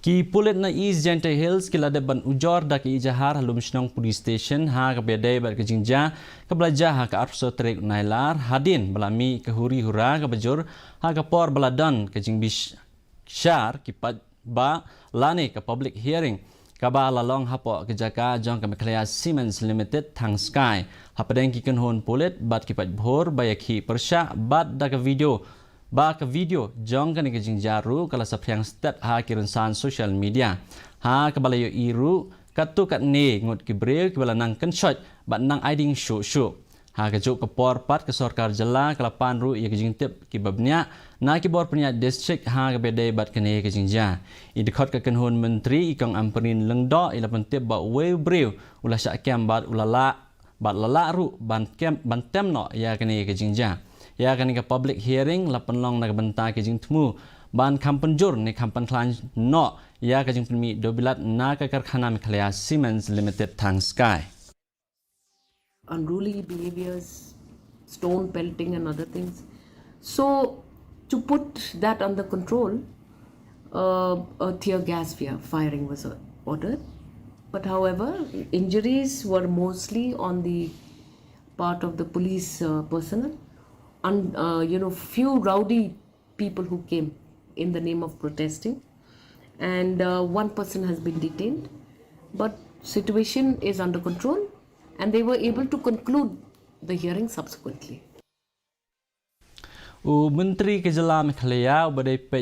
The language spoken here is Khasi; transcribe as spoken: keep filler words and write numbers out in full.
Ki pulit na East Jaintia Hills ki la dep ban ujor da ka ijahar ha Lumshnong Police Station ha kaba ïadei bad ka jingjia kaba la jia ha ka arphew saw tarik u Nailar, hadien ba la mih ka huri hura kaba jur ha ka por ba la don ka jingbishar ki paidbah lane ka public hearing kaba la long hapoh ka jaka jong ka Meghalaya Cements Limited, Thangskai. Hapdeng ki kynhun pulit bad ki paidbah ba ïakhih pyrshah bad da ka video ba ka video jong kane ka jingjia ruh ka la saphriang stet ha ki rynsan social media, ha kaba la ïohi ruh katto katne ngut ki briew kiba la nang kynshot bad nang ai ding shuh shuh. Ha kajuh ka por pat ka sorkar jylla ka la pan ruh ïa ka jingtip kiba bniah na ki bor pynïaid district ha kaba ïadei bad kane ka jingjia. I dkhot ka kynhun myntri, i Kong Ampareen Lyngdoh, i la pyntip ba uwei u briew u la shah kem bad u la lah bad la lah ruh ban kem, ban tem noh ïa kane ka jingjia. Ïa kane ka public hearing la pynlong na ka bynta ka jingthmu ban kham pynjur ne kham pynkhlaiñ noh ïa ka jingpynmih dewbilat na ka karkhana Meghalaya Cements Limited, Thangskai. Unruly behaviors, stone pelting and other things. So, to put that under control, uh, a tear gas fire firing was uh, ordered. But however, injuries were mostly on the part of the police uh, personnel, and uh, you know, few rowdy people who came in the name of protesting, and uh, one person has been detained. But situation is under control, and they were able to conclude the hearing subsequently. U Myntri ka Jylla Meghalaya uba dei peit